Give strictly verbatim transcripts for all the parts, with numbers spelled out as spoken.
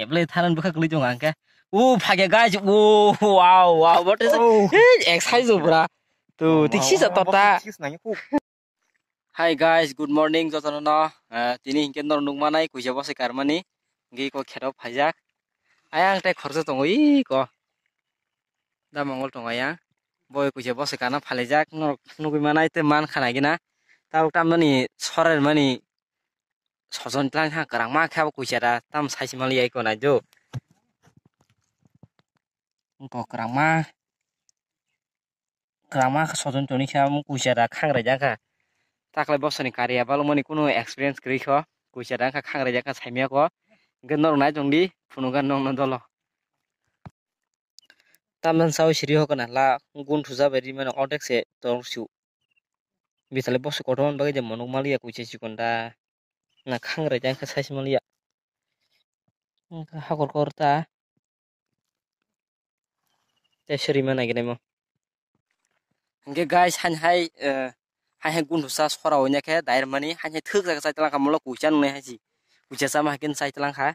Bwlai thanan bwkha kwlwi tongo ang khe. O phage guys, o wow wow, what is it? Oh. Hey, exercise bra. Tu tiksi sa tota. Hi guys, good morning jotono no. Ah, tini hinkhe nor nukmanai kuisa bose karmani. Ngi ko kheto phaijak. Ayang tei khorsa tongo i ko. Da mongol tongo ayang. Boi kuisa bose karna phalijak. Nor nugui manai te man khana gina. Tabuk tamnani sorer mani sojon tlang ha kwrang ma khe abo kuisa da tam sai si mali ai ko nai do. Ko kwrang ma. Kwrangma khe sojon toni khe omo kuisa da khangraijak kha. Taklai bosoni kariya balwmani kunu experience kwrwi kho. Kuisa da wngkha khangraijak kha saimya kho. Hwnkhe norok nai tongdi phunukha nokno dolo. Tamjani sawi siri hokna la gun thuja bai rimani ordek se tor su. Bitale boso kotor bagwi je monok maliya kuisa chikon da. Na khangraijak kha sai si maliya. Wngkha hakor kor ta. Tei sori ma nai gwnai mo. Hingke guys, hain hai, eh, hai hai gundu sa sora onya khe dair mani, hain hai thwk jaga chai tlang kha, molo kuisa nung nai hai si. Kuisa chama hai khe chai tlang kha.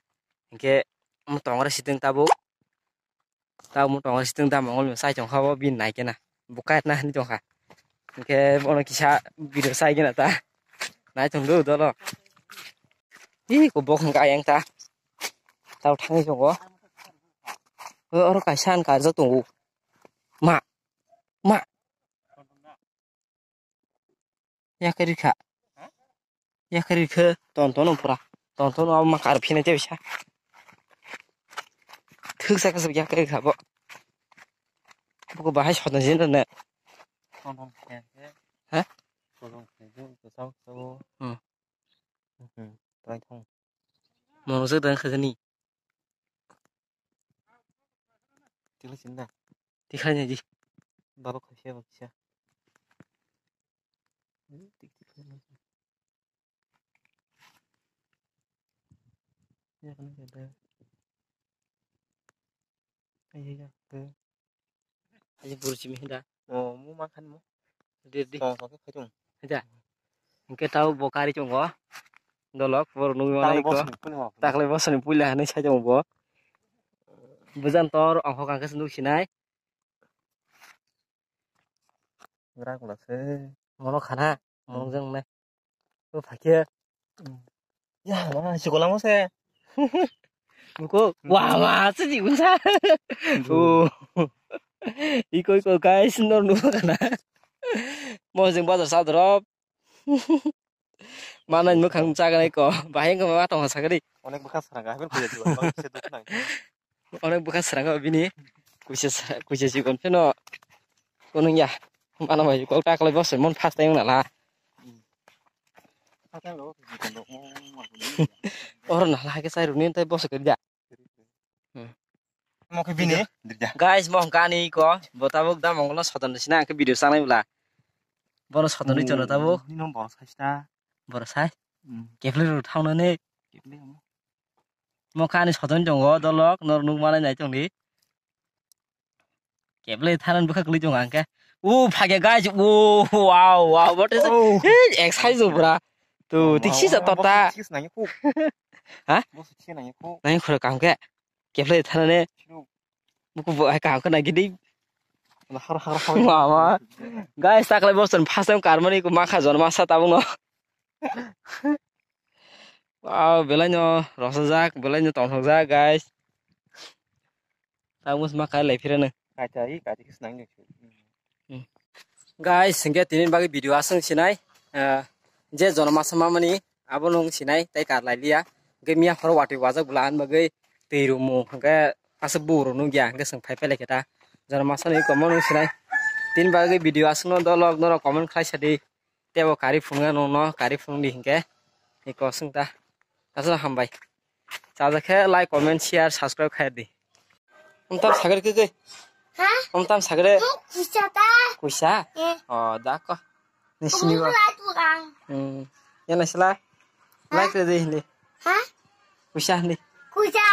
Hingke mo tongre siteng tabuk. Tabuk mo tongre siteng da mongol sai tong kha bo bin nai khe na. Bukai na hani tong kha. Hingke bono kisa video sai khe na ta. Nai tong do dolo. Ih, ko bok hingka ayang ta. Tao thangwi tongo. O, oro kaisa ani karjak tongo. Ma. Ma. Yakarwi kha. Yakarwi kha. Ton tono pura. Ton tono abo ma kar phina tei bisa. Thwksa kasa yakarwi kha bo. Boko bahai sotna jin rwna. Ha? Hmm. Hmm, try thung. Mono se dang khajani. Tikla sinda. Tikla ni ji. Baba khasia baksa. Ayo ya. Ayo bursi mi da. Oh, mu makan mu. Dir di. Tong tong khe phai tong. Hija. Hingke tao bo kari chongo. Dolok, bor nugwi manai ko. Taklai bosoni puila hwnwi sai tongo bo. Bujan tor ongkho kangkhe se nuk sinai. Gra kula se. Mono khana, mono jeng ne. O phakhe. Ya, ma, sikola mo se. Muko, wa, wa, se di unsa. O. Iko, iko, guys, nor nuk khana. Mo jeng bazar sa drop. Manai mwkhang chaganai ko. Bahai wngkha ma tongkha sakari. Onek bwkha sranga, haibel kuya diba, se duk nang. Onek bwkha sranga bini. Kuisa sa-, kuisa sikon pheno. Kunung ya. Mana bai kok taklai bosor mon first time nala. Oro nala ke sai runi tai bosor kerja. Hmm. Mo khe bini? Guys, mo hwnka ani iko, bo tabuk da mongol no soton sina, ang khe video sanai bwla. Bono soton ri tono tabuk. Nino borok sai sina. Borok sai? Hmm. Keple ru thauna ne. Keple mo. Mo khe ani soton tongo, dolok, nor nuk manai nai tongdi. Keble thanan bwkha kwlwi tongo ang khe. O phage guys, o wow, wow, what is it? Oh. Hey, exercise bra. Tu, tiksi sa tota. Sis nangya khu. Ha? Bo sis nangya khu. Nangya khura kaham khe. Keple thanane. Buku bo hai kaham khe nagidi. Har har har. Mama. Guys, taklai boston first time karmani ko makha jonma sa tabuk no. Wow, belai no rosajak, belai no tongthokjak, guys. Tabuk ma kai lai phirano. Kaisa i kaisa khe snang ni. Hmm. Guys, hingke tini bagwi video aswng sinai. Ah, je jono masa mamani abo nung sinai tei kar lai liya. Hingke miya horo watwi wajak bwla ani bagwi twi rumu hingke aswk bu rw nung ya hingke swng phai phai lai khe ta. Jono masa ni komo nung sinai. Tini bagwi video aswk no dolok norok comment khlai sadi. Tebo kari phunuknai nokno, kari phunukdi hinkhe. Eko swngta. Aswk hambai. Chajak khe like, comment, share, subscribe khai di. Umtam sagre khe khe? Ha? Umtam sagre? Kuisa ta. Kuisa? Eh. Oh, da ko. Ni sini ba. Kuisa tu ang. Hmm. Yana sila. Ha? Like re de hindi. Ha? Kuisa hindi. Kuisa.